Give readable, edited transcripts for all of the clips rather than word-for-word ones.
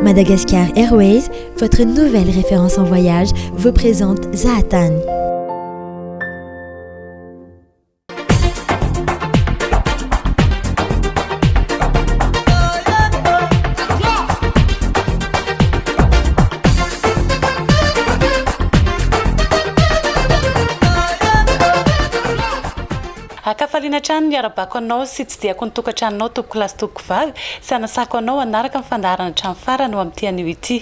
Madagascar Airways, votre nouvelle référence en voyage, vous présente Zahatany. Ankafaliana hatrany ny iarahabako anao sy tsidihako ny tokantranonao tompokolahy sy tompokovavy sy hanasako anao hanaraka ny fandaharana hatramin'ny farany ho amin'ity anio ity.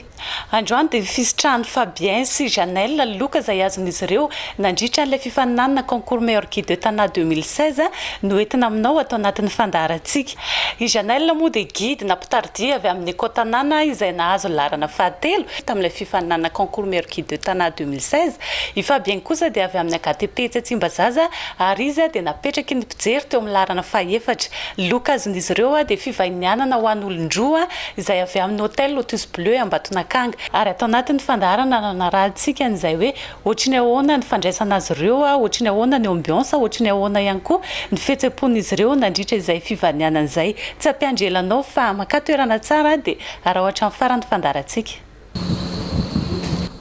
Androany dia ny fisitrahan'i Fabien sy Janelle loka izay azon'izy ireo nandritra an'ilay fifaninanana Concours Meilleur Guide de Tana 2016 no entina aminao ato anatin'ny fandaharantsika. I Janelle moa dia guide na mpitaridia avy amin'ny Eco-Tanàna izay nahazo ny laharana fahatelo tamin'ilay fifaninanana Concours Meilleur Guide de Tana 2016. I Fabien kosa dia avy amin'ny HTP etsy Tsimbazaza ary izy dia napetraky ny mpijery teo amin'ny laharana fahefatra. Loka azon'izy ireo dia fivahinianana ho an'olon-droa izay avy amin'ny Hotel Lotus Bleu Ambatonakanga. Ary ato anatin'ny fandaharana nanarahantsika an'izay hoe ohatry ny ahoana ny fandraisana azy ireo, ohatry ny ahoana ny ambiance, ohatry ny ahoana ihany koa ny fihetsem-pon'izy ireo nandritra izay fivahinianana izay. Tsy hampiandry ela anao fa makà toerana tsara dia araho hatramin'ny farany ny fandaharantsika.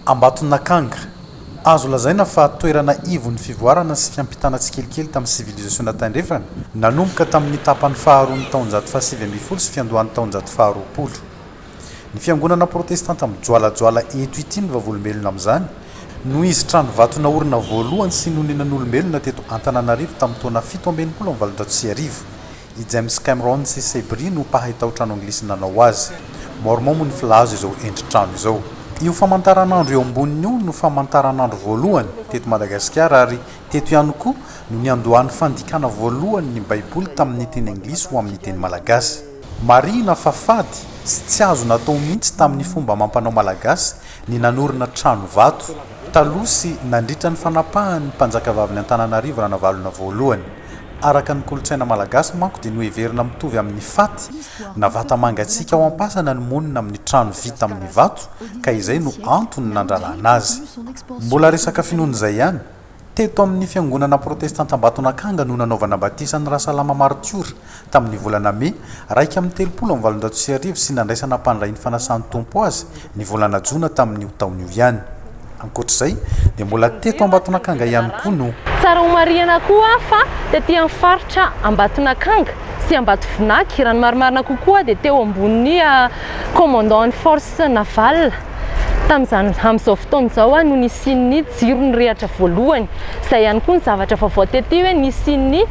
Ambatonakanga. Azo lazaina fa toerana ivon'ny fivoarana sy fiampitana tsikelikely tamin'ny sivilizasiona tandrefana, nanomboka tamin'ny tapany faharoan'ny taonjato fahasivy ambin'ny folo sy fiandohan'ny taonjato faharoapolo. Ny fiangonana protestanta mijoalajoala eto ity no vavolombelona amin'izany, noho izy trano vato naorina voalohany sy nonenan'olombelona teto Antananarivo tamin'ny taona 1867. I James Cameron sy Sebree no mpahay tao-trano anglisy nanao azy. Mormon moa ny filaza izao endri-trano izao. Io famantaranandro eo amboniny io no famantaranandro voalohany teto Madagasikara ary teto ihany koa no niandohan'ny fandikana voalohany ny Baiboly tamin'ny teny anglisy ho amin'ny teny malagasy. Marihina fa fady sy tsy azo natao mihitsy tamin'ny fomba amam-panao malagasy ny nanorina trano vato taloha sy nandritra ny fanapahan'ny mpanjakavavin'i Antananarivo Ranavalona voalohany. Araka ny kolontsaina malagasy manko dia noheverina mitovy amin'ny faty na vata mangatsiaka ao am-pasana ny monina amin'ny trano vita amin'ny vato ka izay no antony nandrarana azy. Mbola resaka finoana izay ihany, teto amin'ny fiangonana protestanta Ambatonakanga no nanaovana batisa an'i Rasalama Martiora tamin'ny volana mey 1831 sy nandraisana mpandray ny fanasan'ny Tompo azy ny volana jona tamin'io taona io ihany. Ankoatra izay dia mbola teto Ambatonakanga ihany koa no. Tsara homarihana koa fa tety amin'ny faritra Ambatonakanga sy Ambatovinaky, raha ny marimarina kokoa dia teo ambonin'ny commandant ny force navale tamin'izany amin'izao fotoana izao no nisian'ny jiro nirehatra voalohany. Izay ihany koa ny zavatra vaovao tety hoe nisian'ny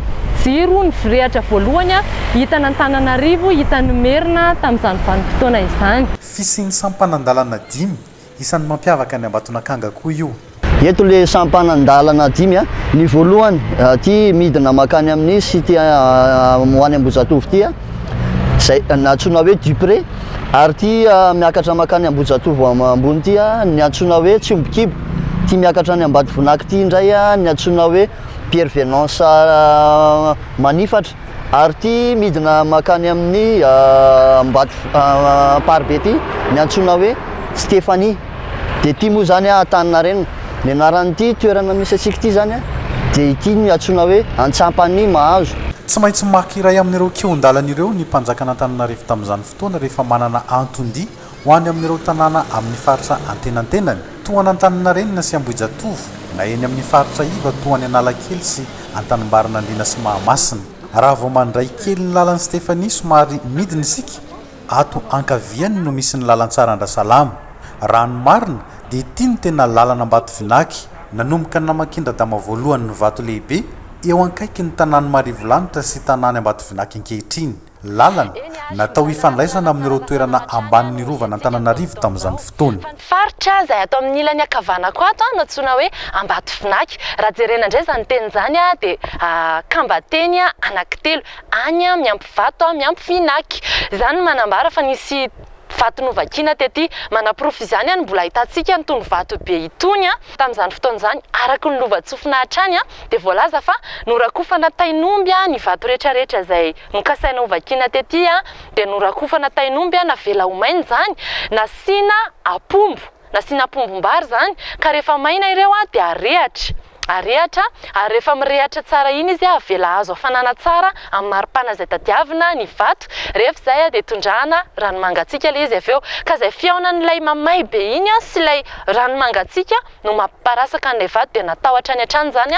jiro nirehatra voalohany hitan'Antananarivo, hitan'i Merina tamin'izany vanim-potoana izany. Fisian'ny sampanan-dalana dimy Isan'ny mampiavaka ny Ambatonakanga koa io. Eto le sampanan-dalana dimy a, ny voalohany aty midina makany amin'ny cité ho any Ambohijatovo ity a, izay nantsoina hoe Dupré, ary ity miakatra makany Ambohijatovo ambony ity a, ny antsoina hoe Tsiombikibo, ity miakatra any Ambatovonaky ity indray a, ny antsoina hoe Pierre Venance Manifatra. Ary ity midina mankany amin'ny Ambato Amparibe ity ny antsoina hoe Stéphanie. Dia ity moa izany Antaninarenina. Ny anaran'ity toerana misy antsika ity izany dia ity no antsoina hoe Antsampanihy Mahazo. Tsy maintsy maka iray amin'ireo kihon-dalana ireo ny mpanjakan'Antananarivo tamin'izany fotoana rehefa manana anton-dia ho any amin'ireo tanàna amin'ny faritra antenantenany, toa an'Antaninarenina sy Ambohijatovo, na eny amin'ny faritra iva toa an'i Analakely sy Antanimbarinandriana sy Mahamasina. Raha vao mandray kely ny lalan'i Stéphanie somary midina isika, ato ankaviany no misy ny lalantsaran-dRasalama. Raha ny marina dia ity no tena lalana Ambatovinàky, nanomboka namakian-dRadama voalohany ny vato lehibe eo ankaikin'ny tanàn'i Marivolanitra sy tanàn'i Ambatovinàky ankehitriny. Lalana, natao hifandraisana amin'ireo toerana ambanin'ny rovan'Antananarivo tamin'izany fotoana. Fa ny faritra izay ato amin'ny ilany ankavanako ato no antsoina hoe Ambatofinàky. Raha jerena indray izany teny izany dia kamban-teny anankitelo, any miampy vato miampy finaky. Izany no manambara fa nisy vato novakiana tety. Manaporofo izany ny mbola ahitantsika an'itony vato be itony tamin'izany fotoana izany, araka ny lovantsofina hatrany dia voalaza fa norakofana tain'omby ny vato rehetrarehetra izay nokasaina hovakiana tety dia norakofana tain'omby navela ho maina izany, nasiana apombo, nasiana apombom-bary izany ka rehefa maina ireo dia arehatra. arehatra ary rehefa mirehatra tsara iny izy avela azo hafanana tsara amin'ny maripana izay tadiavina ny vato, rehefa izay dia tondrahana rano mangatsiaka ilay izy avy eo, ka izay fihaonan'ilay mamay be iny sy ilay rano mangatsiaka no mampiparasaka an'ilay vato dia natao hatrany hatrany izany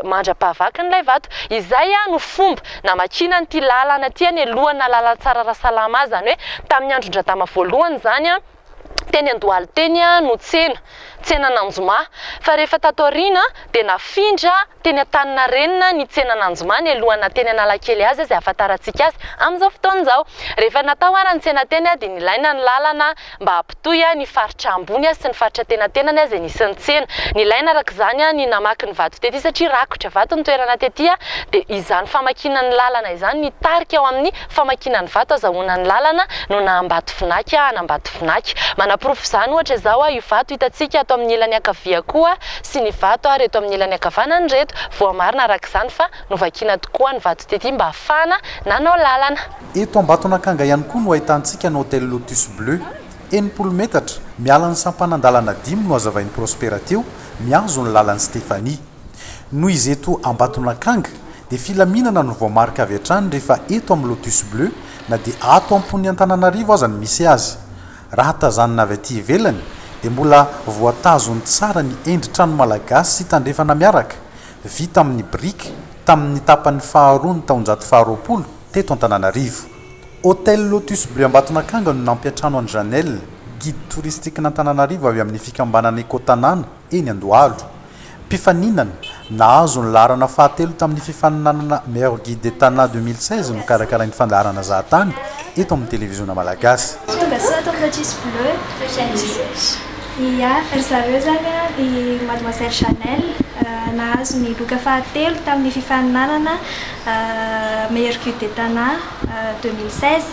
mandra-pahavakin'ilay vato. Izay no fomba namakiana an'ity lalana ity any alohana lalantsara Rasalama izany hoe tamin'ny andron-dRadama voalohany izany teny Andohalo teny no tsena, tsenan'Anjomà. Fa rehefa tato aoriana dia nafindra teny Antaninarenina ny tsenan'Anjomà nialohan'ny teny Analakely azy izay ahafantarantsika azy amin'izao fotoana izao. Rehefa natao ary ny tsena teny dia nilaina ny lalana mba hampitohy ny faritra ambony sy ny faritra antenatenany izay nisy ny tsena. Nilaina araka izany ny namaky ny vato tety satria rakotra vato ny toerana tety dia izany famakiana ny lalana izany nitarika ho amin'ny famakiana ny vato azahoana ny lalana no naha Ambatovinaky an'Ambatovinaky. Manaporofo izany ohatra izao io vato hitantsika ato amin'ny ilany ankavia koa sy ny vato ary eto amin'ny ilany ankavanana ireto. Voamarina araka izany fa novakiana tokoa ny vato tety mba hahafahana nanao lalana. Eto Ambatonakanga ihany koa no ahitantsika ny Hotel Lotus Bleu. 60 metatra miala ny sampanan-dalana dimy no hazavain'i Prospera teo, mihazo ny lalan'i Stéphanie. Noho izy eto Ambatonakanga dia filaminana no voamarika avy hatrany rehefa eto amin'ny Lotus Bleu na dia ato am-pon'ny Antananarivo aza no misy azy. Raha tazanina avy aty ivelany dia mbola voatazony tsara ny endri-trano malagasy sy tandrefana miaraka, vita amin'ny biriky tamin'ny tapany faharoa ny taonjato faharoapolo teto Antananarivo. Hotel Lotus Bleu Ambatonakanga no nampiantrano an'i Janelle, guide touristique-n'Antananarivo avy amin'ny fikambanana Eco-Tanàna eny Andohalo. Mpifaninana, nahazo ny laharana fahatelo tamin'ny fifaninanana Meilleur Guide de Tana 2016 nokarakarain'ny fandaharana Zahatany eto amin'ny Televiziona Malagasy. Tonga soa ato amin'ny Lotus Bleu. Ia, ry zareo izany an, i Mademoiselle Janelle nahazo ny loka fahatelo tamin'ny fifaninanana Meilleur Guide de Tana 2016.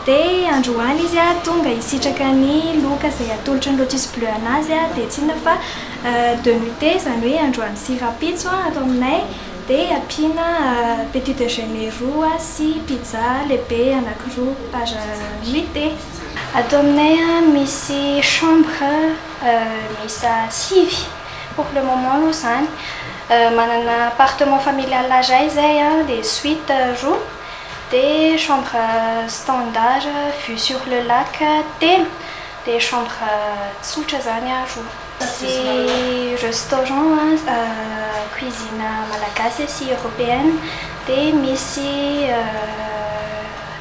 Dia androany izy tonga hisitraka ny loka izay atolotry ny Lotus Bleu anazy dia tsy inona fa Deux nuitées, izany hoe androany sy rahampitso ato aminay dia ampiana petit déjeuner roa sy pizza lehibe anankiroa par nuitée. Ato aminay misy chambre miisa sivy pour le moment aloha izany. Manana appartement familial iray izay dia suite roa dia chambre standard vue sur le lac telo dia chambre tsotra izany roa. Misy restaurant cuisine malagasy sy européenne dia misy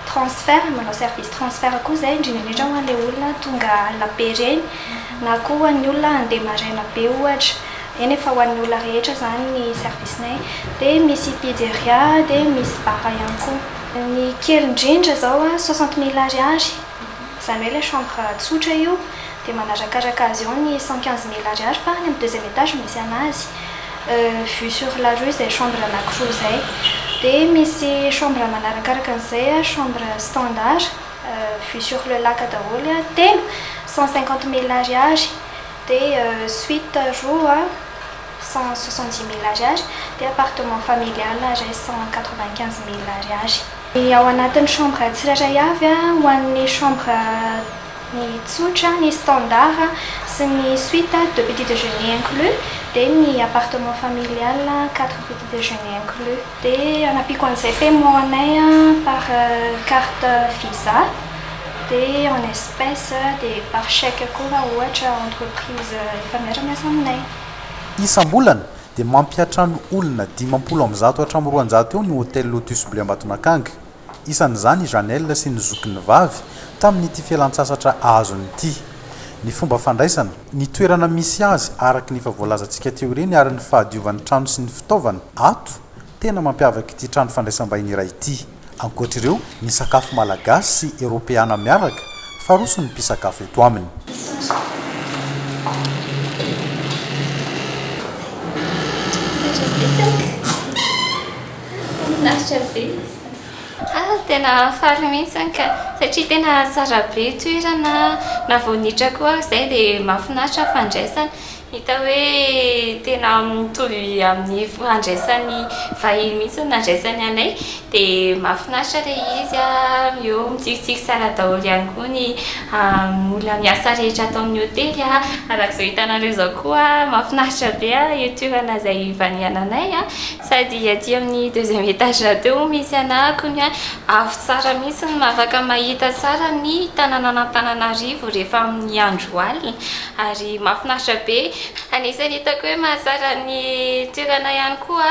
transfert, manao service transfert koa izay indrindra indrindra ho an'ilay olona tonga alina be ireny na koa ho an'ny olona handeha maraina be ohatra, eny efa ho an'ny olona rehetra izany ny service-nay. Dia misy pizzeria dia misy bar ihany koa. Ny kely indrindra izao soixante mille ariary. Izany hoe ilay chambre tsotra io dia manarakaraka azy eo ny 115 mille ariary fa any amin'ny deuxième étage no misy anazy. Vue sur la rue izay chambre anankiroa izay. Dia misy chambre manarakaraka an'izay chambre standard vue sur le lac daholo telo 150 mille ariary. Dia suite roa 170 mille ariary. Dia appartement familial iray 195 mille ariary. Ny ao anatin'ny chambre tsirairay avy ho an'ny chambre ny tsotra, ny standard sy ny suite deux petits déjeuners inclus dia ny appartement familial quatre petits déjeuners inclus. Dia anampiako an'izay paiement anay par carte visa dia en espèce dia par chèque koa raha ohatra entreprise efa miara-miasa aminay. Isam-bolana dia mampiantrano olona 150 hatramin'ny 200 eo ny Hotel Lotus Bleu Ambatonakanga. Isan'izany i Janelle sy ny zokiny vavy tamin'ity fialantsasatra azony ity. Ny fomba fandraisana, ny toerana misy azy araka ny efa voalazantsika teo ireny ary ny fahadiovan'ny trano sy ny fitaovana ato tena mampiavaka ity trano fandraisam-bahiny iray ity. Ankoatra ireo, ny sakafo malagasy sy eropeana miaraka fa roso ny mpisakafo eto aminy. Misaotra betsaka. Mahafinaritra be izy. Ah, tena faly mihitsy ka satria tena tsara be toerana na vao niditra koa aho izay dia mahafinaritra fandraisana. Hita hoe tena mitovy amin'ny fandraisan'ny vahiny mihitsy ny nandraisany anay. Dia mahafinaritra ilay izy an, eo mitsikitsiky tsara daholo ihany koa ny olona miasa rehetra ato amin'ny hotely an. Araka izao hitanareo izao koa, mahafinaritra be io toerana izay ivaniananay an. Sady aty amin'ny deuxième étage rahateo misy anah kony an, avo tsara mihitsy no afaka mahita tsara ny tanànan'Antananarivo rehefa amin'ny andro alina ary mahafinaritra be. Anisan'ny hitako hoe mahatsara ny toerana ihany koa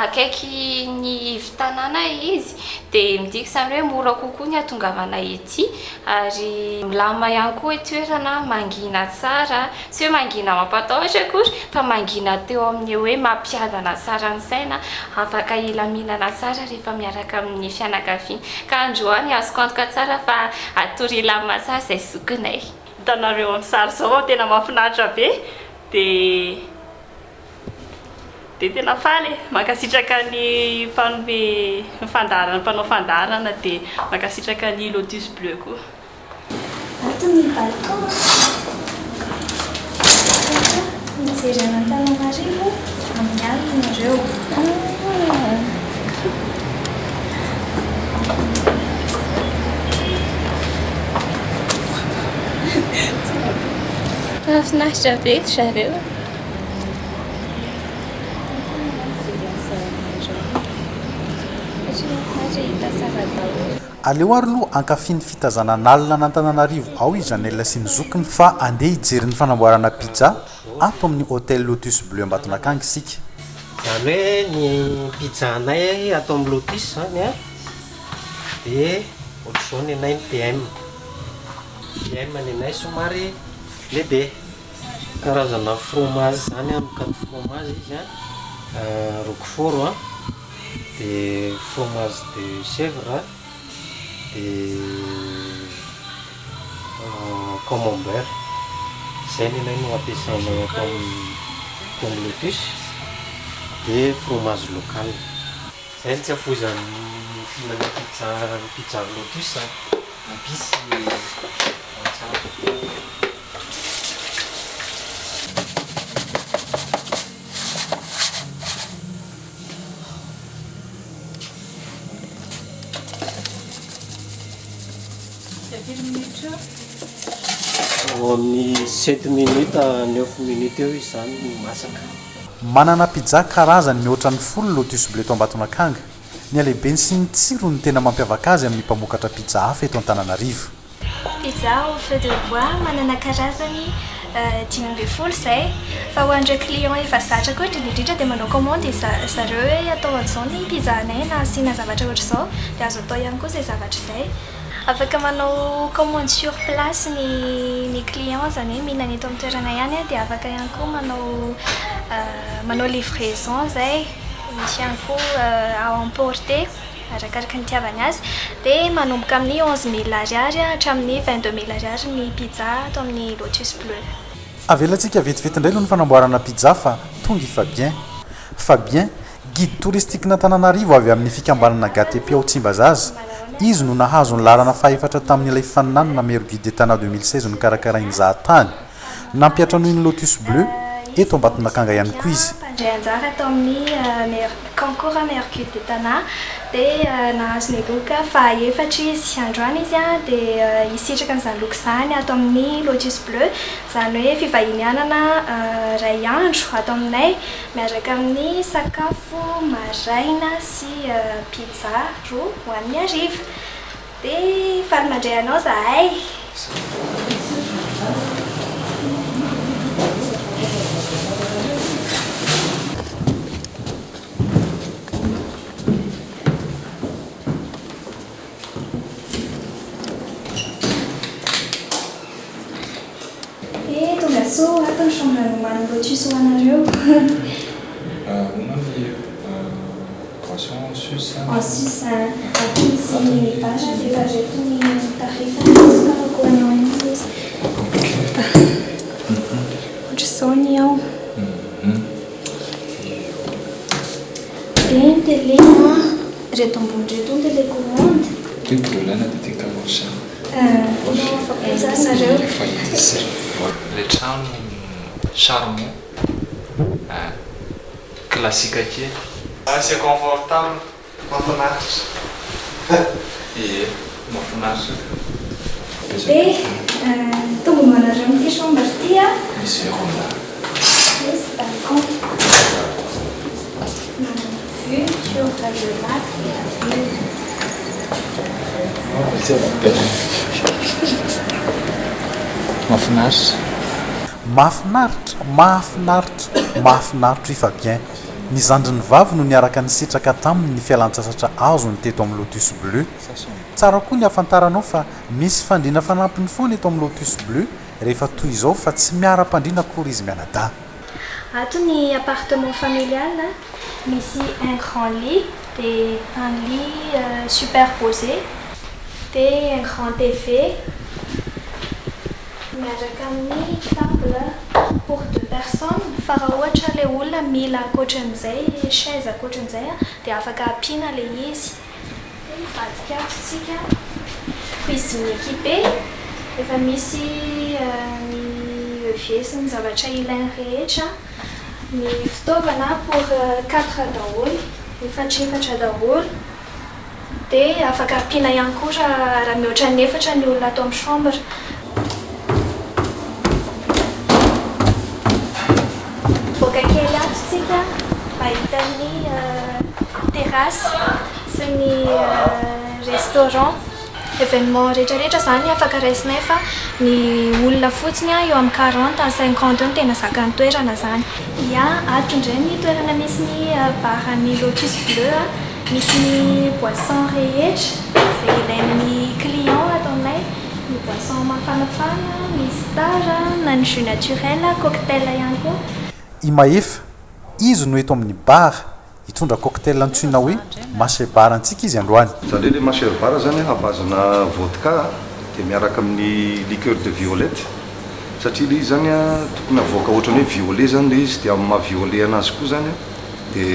akaiky ny ivon-tanàna izy dia midika izany hoe mora kokoa ny hahatongavana ety ary milamina ihany koa toerana, mangina tsara. Tsy hoe mangina mampatahotra akory fa mangina teo amin'ny hoe mampiadana tsara ny saina, afaka hilaminana tsara rehefa miaraka amin'ny fianakaviana. Ka androany azoko antoka tsara fa hatory hilamina tsara izay zokinay. Hitanareo amin'ny sary izao fa tena mahafinaritra be dia dia tena faly e! Mankasitraka ny mpanome ny fandaharana mpanao fandaharana dia mankasitraka ny Lotus Bleu koa. Ato ny balcon a! Afaka mijery an'Antananarivo amin'ny alina nareo. Mahafinaritra be ry zareo. Mahafinaritra hita tsara daholo. Aleo ary aloha hankafy ny fitazanana alina an'Antananarivo ao i Janelle sy ny zokiny fa andeha hijery ny fanamboarana pizza ato amin'ny Hotel Lotus Bleu Ambatonakanga isika. Izany hoe ny pizza anay ato amin'ny Lotus izany an, dia ohatr'izao ny anay ny PM. PM ny anay somary lehibe. Karazana fromage izany an, mikatò fromage izy an, roquefort an. de fromage de chèvre de camembert zay nenay no ampiasainay ato amin'ny Congo Lotus de fromage local. Zay no tsy afoizan'ny mpihinana pizza ny pizza Lotus a, mampisy tsara. Eo amin'ny sept minutes à neuf minutes eo izy izany no masaka. Manana pizza karazany mihoatra ny folo Lotus Bleu eto Ambatonakanga. Ny halehibeny sy ny tsirony no tena mampiavaka azy amin'ny mpamokatra pizza hafa eto Antananarivo. Pizza au feu de bois manana karazany 15 izay fa ho an'ireo client efa zatra koa indrindra indrindra dia manao commande zareo hoe atao an'izao ny pizza anay na asiana zavatra ohatr'izao dia azo atao ihany koa izay zavatra izay. Afaka manao commande sur place ny ny client izany hoe mihinana eto amin'ny toerana ihany dia afaka ihany koa manao manao livraison izay, misy ihany koa à emporter. Arakaraka ny itiavany azy dia manomboka amin'ny 11 000 ariary hatramin'ny 22 000 ariary ny pizza ato amin'ny Lotus Bleu. Avelantsika vetivety indray aloha ny fanamboarana pizza fa tonga i Fabien. Fabien, guide touristique-n'Antananarivo avy amin'ny fikambanana Gatepi ao Tsimbazaza. Izy no nahazo ny laharana fahefatra tamin'ilay faninanana Meilleur Guide de Tana 2016 nokarakarain'ny Zahatany. Nampiantranoin'ny Lotus Bleu eto Ambatonakanga ihany koa izy. Mpandray anjara tao amin'ny meilleur concours meilleur guide de Tana dia nahazo ny loka fahaefatra izy. Androany izy dia hisitraka an'izany loka izany ato amin'ny Lotus Bleu, izany hoe fivahinianana iray andro ato aminay miaraka amin'ny sakafo maraina sy pizza roa ho an'ny hariva. Dia faly mandray anao zahay. Dia tonga soa ato ny chambre nomanin'ny Lotus ho anareo. Ahoana ny boisson en sus a? En sus a, ato misy mini bar dia efa reto ny tarif sokafako ho anao ihany izy. Ohatr'izao ny ao. Dia ny télé a, ireto ambony ireto ny télécommande. Ity ny voalohany détecteur Tena afa-po tsara nareo. Ilay trano. Charmant. Ah. Classique kely. Ah, c'est confortable. Mahafinaritra. Ie, mahafinaritra. Dia tonga manareo amin'ity chambre ity a. Misy véranda. Misy balcon. Manana vue sur le lac et la ville. Mahafinaritra. Mahafinaritra, mahafinaritra, mahafinaritra i Fabien. Ny zandriny vavy no niaraka nisitraka taminy ny fialan-tsasatra azony teto amin'ny Lotus Bleu. Tsara koa ny hahafantaranao fa misy fandriana fanampiny foana eto amin'ny Lotus Bleu rehefa toy izao fa tsy miara-pandriana akory izy mianadahy. Ato ny appartement familial, misy un grand lit dia un lit superposé dia un grand TV miaraka amin'ny table pour deux personnes fa raha ohatra ilay olona mila ankoatran'izay chaise ankoatran'izay dia afaka ampiana ilay izy. Dia mivadika ato tsika cuisine équipée efa misy ny évier sy ny zavatra ilaina rehetra, ny fitaovana pour quatre daholo, efatrefatra daholo. Dia afaka ampiana ihany koa raha raha mihoatra ny efatra ny olona ato amin'ny chambre. Mivoaka kely ato tsika mahita ny terrasse sy ny restaurant. Événement rehetra rehetra zany afaka raisinay fa ny olona fotsiny eo amin'ny 40 à 50 eo no tena zakan'ny toerana zany. Ya, ato indray ny toerana misy ny bar an'ny Lotus Bleu, misy ny boisson rehetra izay ilain'ny client ato aminay, ny boisson mafanafana, ny star, na ny jus naturel, cocktail ihany koa. I Mahefa, izy no eto amin'ny bar, Hitondra cocktail antsoina hoe Masher Bar antsika izy androany. Izany hoe ilay Masher Bar izany à base-na vodka dia miaraka amin'ny liqueur de violette satria ilay izy izany tokony havoaka ohatran'ny hoe violet izany ilay izy dia amin'ny maha violet anazy koa izany dia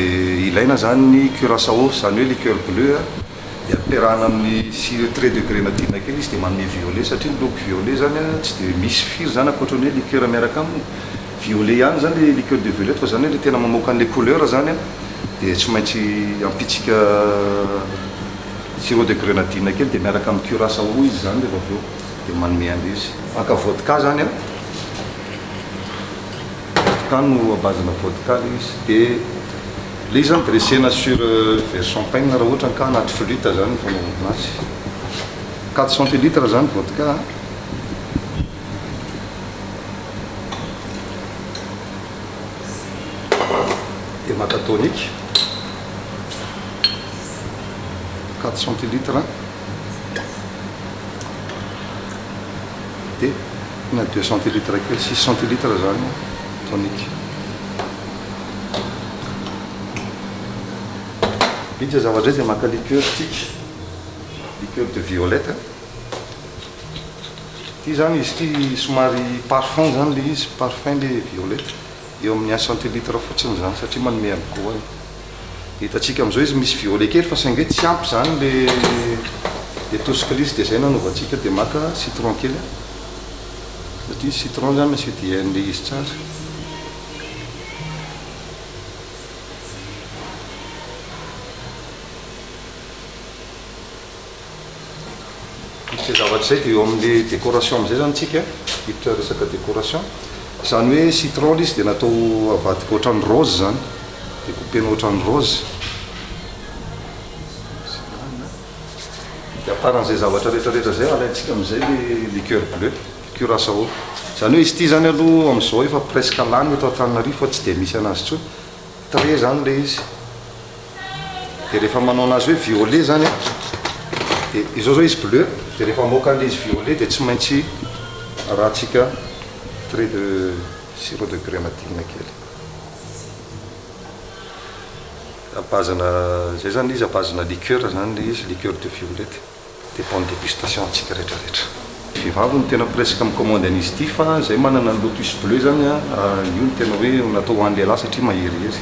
ilaina izany ny curaçao izany hoe liqueur bleu dia ampiarahana amin'ny sirop trait de grenadine kely izy dia manome violet satria ny loko violet izany tsy dia misy firy izany ankoatran'ny hoe liqueur miaraka aminy. Violet ihany zany le liqueur de violette fa zany hoe le tena mamoaka an'le couleur zany an de tsy maintsy ampitsika sirop de grenadine kely de miaraka amin'ny curaçao izy zany rehefa avy eo de manome an'le izy. Maka vodka zany an, vodka no à base-na vodka le izy de le izy zany dressena sur verre champagne raha ohatra ka anaty flûte zany ny fanaovana azy. Quatre centilitres zany vodka an. Dia maka tonic 4 centilitres dia na 2 centilitres kely 6 centilitres zany tonic. Vita izay zavatra izay dia maka liqueur tsika, liqueur de violette. Ity zany izy ity somary parfum zany le izy, parfum le violette, eo amin'ny un centilitre fotsiny zany satria manome an'ny goût any. Hitantsika amin'izao izy misy violet kely fa saingy hoe tsy ampy zany le le tosika le izy dia zay nanaovantsika dia maka citron kely satria citron zany mi-acidier an'le izy tsara. Izay zavatra izay dia eo amin'ilay décoration amin'izay izany tsika, hiditra resaka décoration. Izany hoe citron ilay izy dia natao avadika ohatran'ny rose izany, découper-na ohatran'ny rose. Dia à part an'izay zavatra rehetra rehetra izay, alaintsika amin'izay ilay liqueur bleu, curaçao. Izany hoe izy ity izany aloha amin'izao efa presque lany eto Antananarivo fa tsy dia misy an'azy intsony. Trait izany ilay izy. Dia rehefa manao anazy hoe violet zany an, dia izao zao izy bleu, dia rehefa hamoaka an'ilay izy violet dia tsy maintsy arahantsika trait de sirop de grenadine kely. À base-na izay zany ilay izy, à base-na liqueur zany ilay izy, liqueur de violette. Dia bonne dégustation antsika rehetra rehetra. Vehivavy no tena presque mi-commande an'izy ity fa izay manana ny lotus bleu zany an, io no tena hoe natao ho an'ny lehilahy satria maherihery.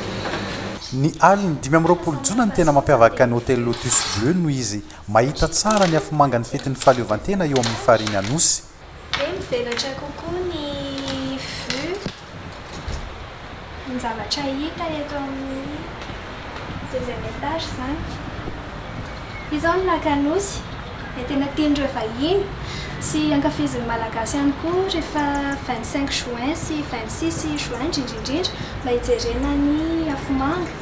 Ny alin'ny 25 jona no tena mampiavaka ny Hotel Lotus Bleu noho izy mahita tsara ny afomangan'ny fetin'ny fahaleovantena eo amin'ny farihin'i Anosy. Dia mivelatra kokoa ny vue. Ny zavatra hita eto amin'ny deuxième étage izany. Io izao ny lac Anosy, ilay tena tian'ireo vahiny sy ankafizin'ny Malagasy ihany koa rehefa 25 juin sy 26 juin indrindra indrindra mba hijerena ny afomanga.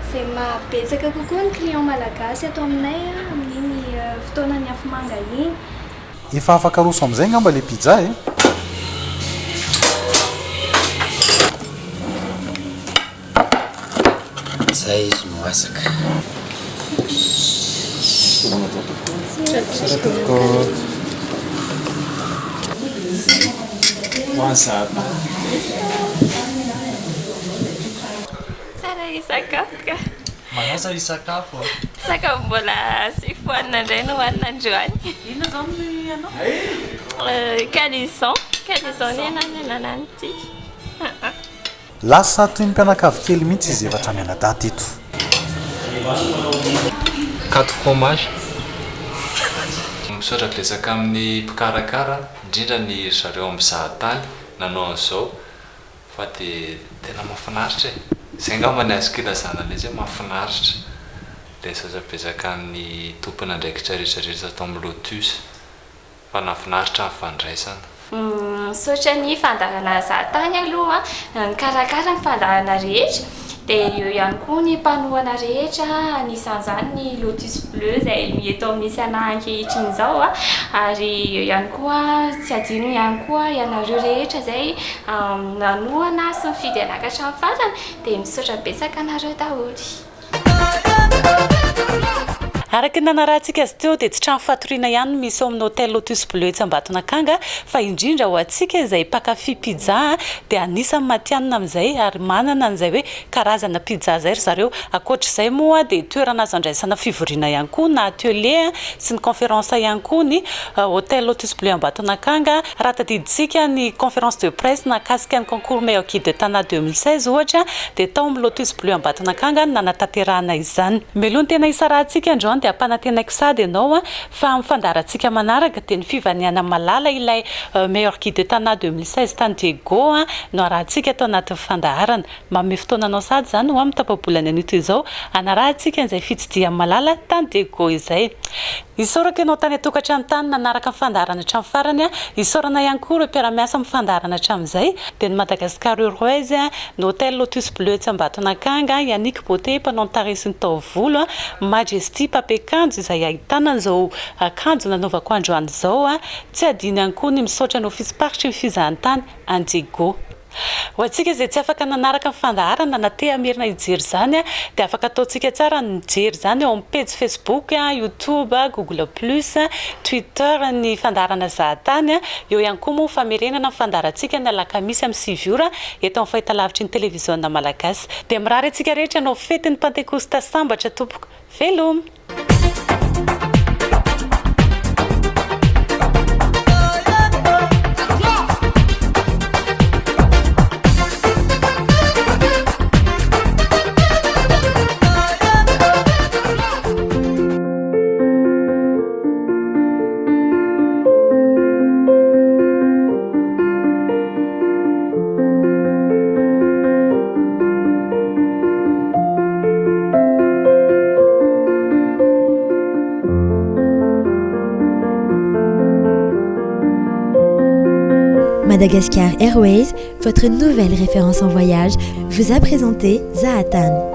Izay mahabetsaka kokoa ny client malagasy ato aminay amin'iny fotoanan'ny afomanga iny. Efa afaka aroso amin'izay angamba ilay pizza e! Zay izy no masaka. Tsara tompoko. Tsara hisakafo ka. Manasa hisakafo a. Sakafo mbola tsy fohanina indray no hohanina androany. Inona izao ny anao? Calisson, calisson ny anah ny ananan'ity. Lasa toy ny mpianakavy kely mihitsy izy efatra mianadahy teto. Quatre fromage. Misaotra betsaka amin'ny mpikarakara, indrindra ny ry zareo amin'ny mpizahatany nanao an'izao fa dia tena mahafinaritra e! Izay angamba ny azoko ilazana an'izy hoe mahafinaritra. Dia misaotra betsaka ny tompon'andraikitra rehetra rehetra tao amin'ny Lotus fa nahafinaritra ny fandraisana. Misaotra ny fandaharana zahatany aloha nikarakara ny fandaharana rehetra dia eo ihany koa ny mpanohana rehetra anisan'izany ny Lotus Bleu izay eto amin'ny misy anah ankehitriny izao ary eo ihany koa tsy adino ihany koa ianareo rehetra izay nanohana sy nifidy anah ka hatramin'ny farany dia misaotra betsaka anareo daholo. Araka ny nanarahantsika azy teo dia tsy trano fatoriana ihany no misy ao amin'ny Hotel Lotus Bleu etsy Ambatonakanga fa indrindra ho antsika izay mpankafy pizza dia anisan'ny matihanina amin'izay ary manana an'izay hoe karazana pizza izay ry zareo. Ankoatra izay moa dia toerana azo andraisana fivoriana ihany koa na atelier sy ny conférence ihany koa ny Hotel Lotus Bleu Ambatonakanga. Raha tadidintsika ny conférence de presse nahakasika ny concours meilleur guide de Tana 2016 ohatra dia tao amin'ny Lotus Bleu Ambatonakanga no nanatanterahana izany. Mialoha ny tena hisarahantsika androany dia ampanantenaiko sahady ianao fa amin'ny fandaharantsika manaraka dia ny fivanianan'i Malala ilay meilleur guide de Tana 2016 tany Diego no arahantsika ato anatin'ny fandaharana. Manome fotoana anao sahady izany ho amin'ny tapa-bolana anio toy izao hanarahantsika an'izay fitsidihan'i Malala tany Diego izay. Isaorako ianao tany an-tokantrano tany nanaraka ny fandaharana hatramin'ny farany. Isaorana ihany koa ireo mpiara-miasa amin'ny fandaharana hatramin'izay, dia ny Madagascar Airways, ny Hotel Lotus Bleu etsy Ambatonakanga, Yannick Beauté mpanao ny tarehy sy ny taovolo, Majesty mpampiakanjo izay ahitana an'izao akanjo nanaovako androany izao. Tsy adino ihany koa ny misaotra ny Ofisim-paritry ny fizahantany any Diego. Ho antsika izay tsy afaka nanaraka ny fandaharana na te hamerina hijery izany dia afaka ataontsika tsara ny mijery izany ao amin'ny pejy Facebook, YouTube, Google Plus, Twitter ny fandaharana Zahatany. Eo ihany koa moa ny famerenana ny fandaharantsika ny alakamisy amin'ny 9 ora eto amin'ny fahitalavitry ny televiziona malagasy. Dia mirary antsika rehetra hanao fetin'ny Pantekosta sambatra tompoko. Veloma! Madagascar Airways, votre nouvelle référence en voyage, vous a présenté Zaatan.